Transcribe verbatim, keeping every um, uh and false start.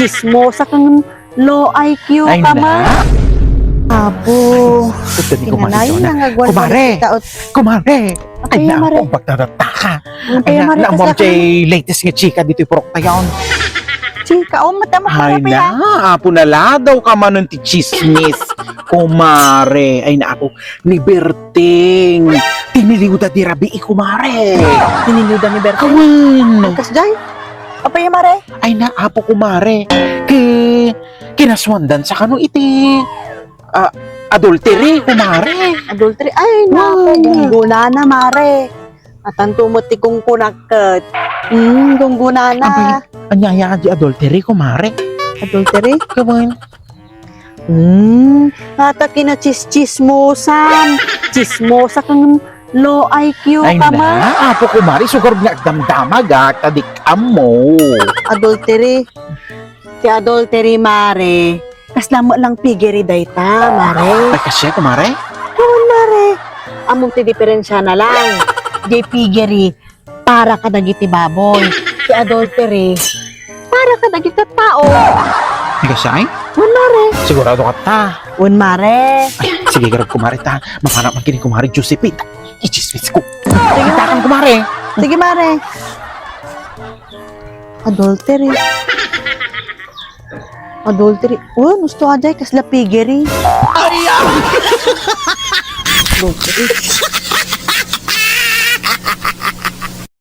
Chismosa ken low I Q ka man. Apo. Ito ni Kumare Jonah. Kumare! Kumare! Ay, naku, pagtataka. Ay, na, Mare, latest nga chika ditoy purok tayon. Chika, o, mata mo pala. Ay, na, apo na ladaw ka manen ti chismis. Kumare, ay, naku, ni Berting. Tiniliwda di rabii, kumare. Tiniliwda ni Berting? Awan. Ay, kasjay? Apay, Mare? Ay, na, apo, kumare. Ki-, kinasuandan sa kano iti, ah, adultery, kumare. Adultery? Ay, naku, gunggonana, Mare. Atanto met ti kungkunak ket. Hmm, gunggonana. Abay, ania aya di adultery, kumare? Adultery? Kawan. Hmm, ata kinachis-chismosan. Chismosa ken low I Q ka man. Ay, na, apo, kumare, sugarod nga agdamdamagak, ta di ammo. Adultery. Ti adultery, Mare. Kasla met lang piggery dayta, Mare. Ay, kasla, kumare? Kawan, Mare. Ammom ti diferensiana lang. Di piggery, para kadagiti baboy. Ti adultery, para kadagiti tao. Ay, kasla? Wen, Mare. Sigurado ka ta? Wen, Mare. Ay, sige, garud, kumare, ta. Mapanak man kini, kumare Josephine. Ichismis ko. Sige, Mare. Kumare. Sige, Mare. Adultery. Adultery. Oh, gusto ka, Jay? Kasla piggery. Ay, ah! Adultery.